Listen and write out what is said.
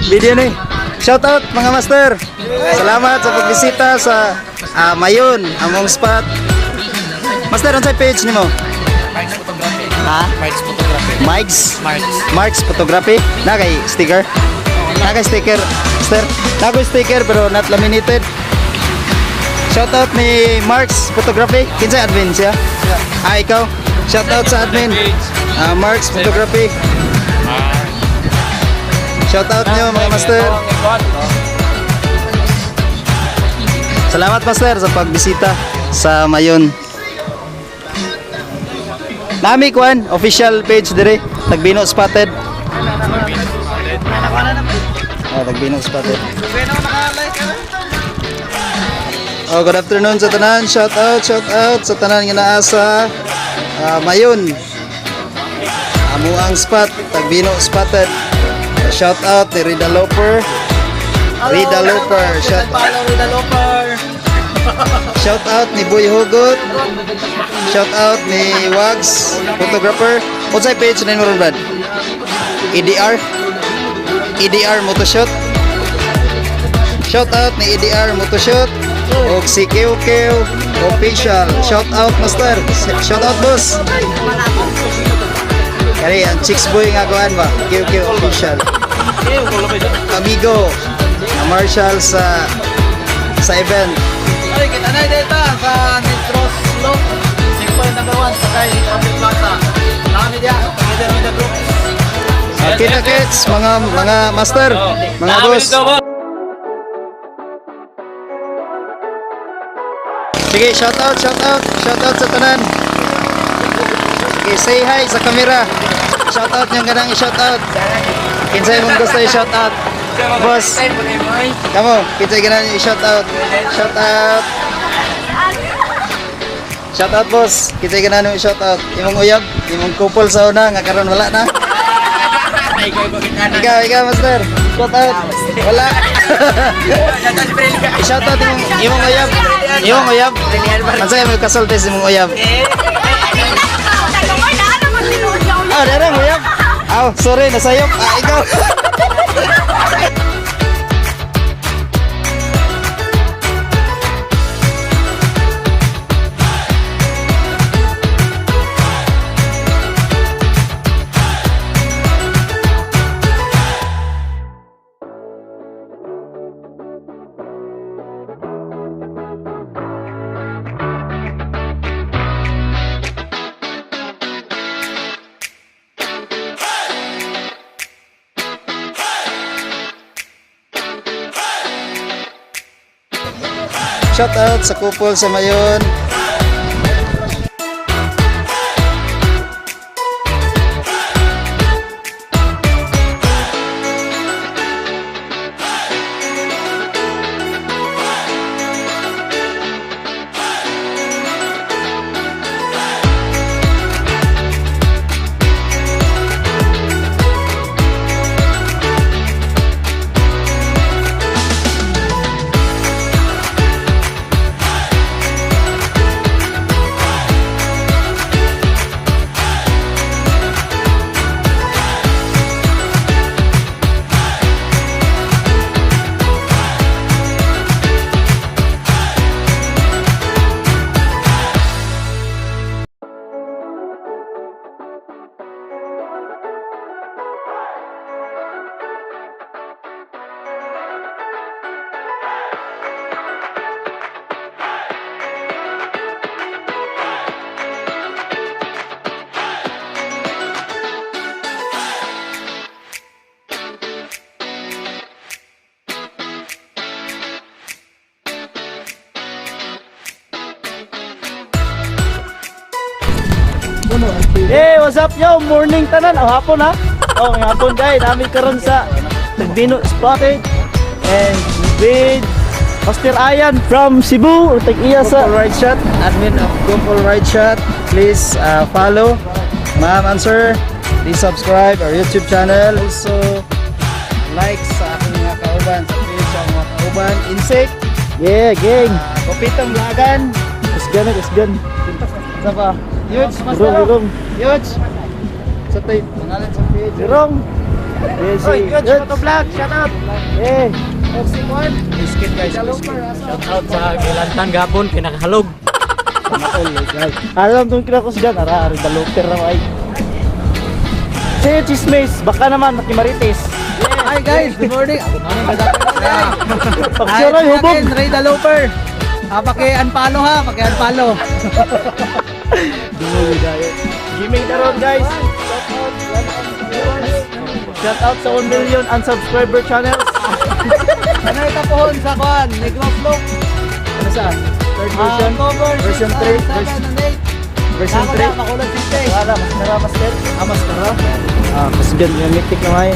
Video ni. Shout out, mga master. Salamat sa pagbisita sa Mayon, among spot. Master, unsay page nimo? Marks Photography. Ha? Marks Photography. Mike's Marks. Mark's Photography. Na kay sticker. Na kay sticker. Master, na kay sticker pero not laminated. Shout out ni Mark's Photography. Kinsay admin siya? Ah, ikaw. Shout out sa admin. Ah, Mark's Photography. Shout out nyo, mga master. Salamat, master, sa pagbisita sa Mayon. Nami kwan official page dire, Tagbino Spotted. Oh, Tagbino Spotted. Oh, good afternoon sa tanan. Shout out sa tanan nga naa sa Mayon. Amo ang spot, Tagbino Spotted. Shout out ni Rida Loper. Rida Loper, shout out. Rida Loper. Shout out ni Boy Hugot. Shout out ni Wags, photographer. Unsay page na nimo, Brad? EDR? EDR Motoshot. Shout out ni EDR Motoshot. Og si QQ Official. Shout out, master. Shout out, boss. Kari ang chicks boy nga kuan ba? QQ Official. Amigo na marshal sa event. Ay, kita na dito sa Negros Loop. Checkpoint number 1 sa kay Public Plaza. Nami diya, together with the group. Kita kits, mga master, mga boss. Sige, shout out, shout out, shout out sa tanan. Sige, say hi sa camera. Shout out yung ganang i-shout out. Kinsay mong gusto i-shout out? Boss. Kamo, kinsay ganang i-shout out? Shout out. Shout out, boss. Kinsay ganang i-shout out? Imong uyab, imong couple sa una nga karon wala na. Ikaw, ikaw, master. Shout out. Wala. I-shout out imong uyab. Imong uyab. Unsay mo kasulti sa imong uyab? Ah, darang uyab. Aw, sorry, nasayop. Ah, ikaw. Shout out sa couple sa Mayon. Hey, what's up, yo? Morning tanan. Oh, hapon ha. Oh, ng hapon guys. Nami karon sa Tagbino Spotted and with Master Ayan from Cebu or tag-iya sa Couple Ride Shot, admin of Couple Ride Shot. Please follow. Ma'am and sir, please subscribe our YouTube channel. Also, like sa akong mga kauban, sa page sa mga kauban. Insect, Yeah, gang. Kopitong Lagan. Isgan, isgan. Sa pa? Yuch, Rong, rong. Yuch. Sa tayo, pangalan sa page. Rong. Yes, si Good vlog, shout out. Eh, Biscuit, guys, biscuit. Shout out sa Gilantang gapon, pinakahalog. Alam tong kinakusgan, ara, ari daloper na ay. Sige, chismis, baka naman makimarites. Hi guys, good morning. Good morning, good afternoon. Pagsuroy, hubog. Ray the Looper. Ah, paki-unfollow ha, paki-unfollow. Dumugi tayo. Giming taron, guys. Shout out sa 1 million unsubscriber channels. Ano ito pohon sa kuan? Negros Loop. Ano sa? Third version? Cover Version 6, 3, 7, and 8. Version 3. Makulog 50. Wala, mascara, master. Ah, mascara? Ah, kusgan yung mythic na may.